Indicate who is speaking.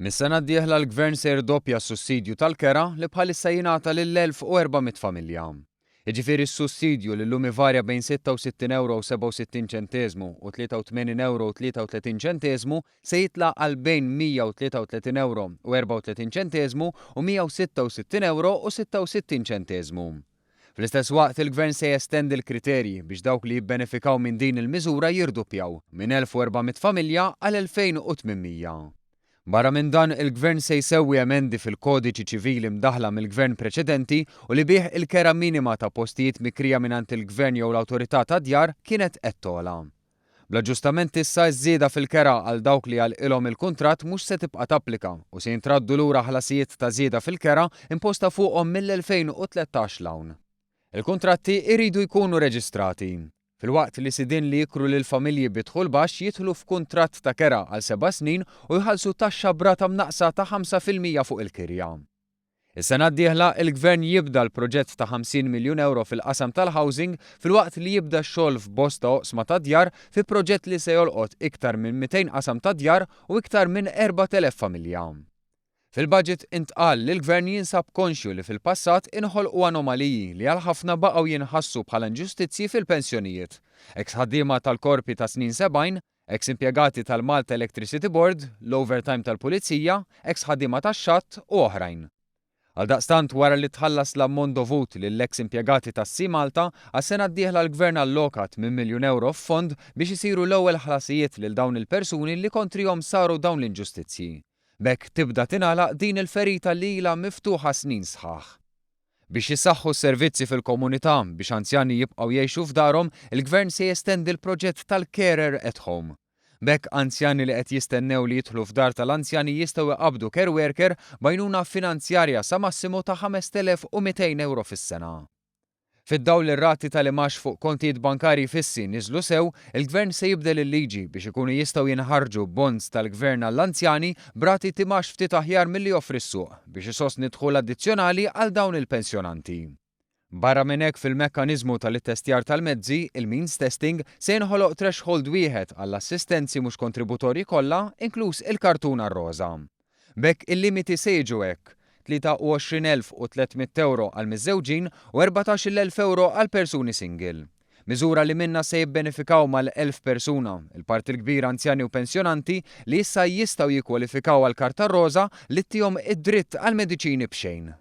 Speaker 1: Mis-sena d-dieħla l-Gvern se jirdoppja s-sussidju tal-kera li bħalissa jingħata lil 1,400 familja. Jiġifieri s-sussidju li llum ivarja bejn 66 ewro u 67 ċenteżmu u 83 ewro u 33 ċenteżmu se jitla' għal bejn 133 ewro u 34 ċenteżmu u 166 ewro u 66 ċenteżmu. Fl-istess waqt il-Gvern se jestendi l-kriterji biex dawk li jibbenefikaw minn din il-miżura jirduppjaw, minn 1,400 familja għal 2,800. Barra minn dan, il-Gvern se jsewwi emendi fil-Kodiċi Ċivili mdaħħla mill-Gvern preċedenti u li bih il-kera minima ta' postijiet mikrija mingħand il-Gvern jew l-Awtorità tad-Djar kienet qed togħla. Bl-aġġustament issa ż-żieda fil-kera għal dawk li jagħlqilhom il-kuntratt mhux se tibqa' tapplika u se jintraddu lura ħlasijiet ta' żieda fil-kera imposta fuqhom mill-2013 'l hawn. Il-kuntratti jridu jkunu reġistrati. Filwaqt li sidien li jikru lil familji bi dħul baxx jidħlu f'kuntratt ta' kera għal seba' snin u jħallsu taxxa b'rata mnaqqsa ta' 5% fuq il-kirja. Is-sena d-dieħla, il-Gvern jibda l-proġett ta' 50 miljun ewro fil-qasam tal-housing filwaqt li jibda x-xogħol f'bosta oqsma ta' djar fi proġett li se jolqot iktar minn 200 qasam ta' djar u iktar minn 4,000 familja. Fil-budget intqal li l-Gvern jinsab konxju li fil-passat inħolqu anomaliji li għal ħafna baqgħu jinħassu bħala inġustizzji fil-pensjonijiet. Eks ħaddiema tal-korpi tas-snin 70, Eks impjegati tal-Malta Electricity Board, l-overtime tal-Pulizija, eks ħaddiema tax-xatt u oħrajn. Għaldaqstant wara li tħallas l-ammont dovut lill-eks impjegati tas-Sea Malta, għas-sena d-dieħla l-Gvern alloka tmien miljun ewro f'fond biex isiru l-ewwel ħlasijiet lil dawn il-persuni li kontrihom saru dawn l-inġustizzji. B'hekk tibda tingħalaq din il-ferita li ilha miftuħa snin sħaħ. Biex jissaħħu s-servizzi fil-komunità biex anzjani jibqgħu jgħixu f'darhom, il-Gvern se jestendi l-proġett tal-Carer at Home. B'hekk anzjani li qed jistennew li jidħlu f'dar tal-anzjani jistgħu jqabbdu care worker b'għajnuna finanzjarja sa massimu ta' 5,200 ewro fis-sena. Fid-dawl li r-rati tal-imgħax fuq kontijiet bankarji fissi niżlu sew, il-Gvern se jibdel il-liġi biex ikunu jistgħu jinħarġu bonds tal-Gvern għall-anzjani b'rati t'imgħax ftit aħjar milli joffri s-suq, biex isostni dħul addizzjonali għal dawn il-pensjonanti. Barra minn hekk fil-mekkaniżmu tal-ittestjar tal-mezzi, il-means testing, se jinħoloq threshold wieħed għall-assistenzi mhux kontributorji kollha, inkluż il-kartuna r-roża. B'hekk il-limiti se jiġu hekk, 23,300 ewro għall-miżżewġin u 14,000 ewro għal persuni single. Miżura li minnha se jibbenefikaw mal-1,000 persuna, il-parti l-kbira anzjani u pensjonanti li issa jistgħu jikkwalifikaw għall-Karta r-Roża li ttihom id-dritt għal mediċini b'xejn.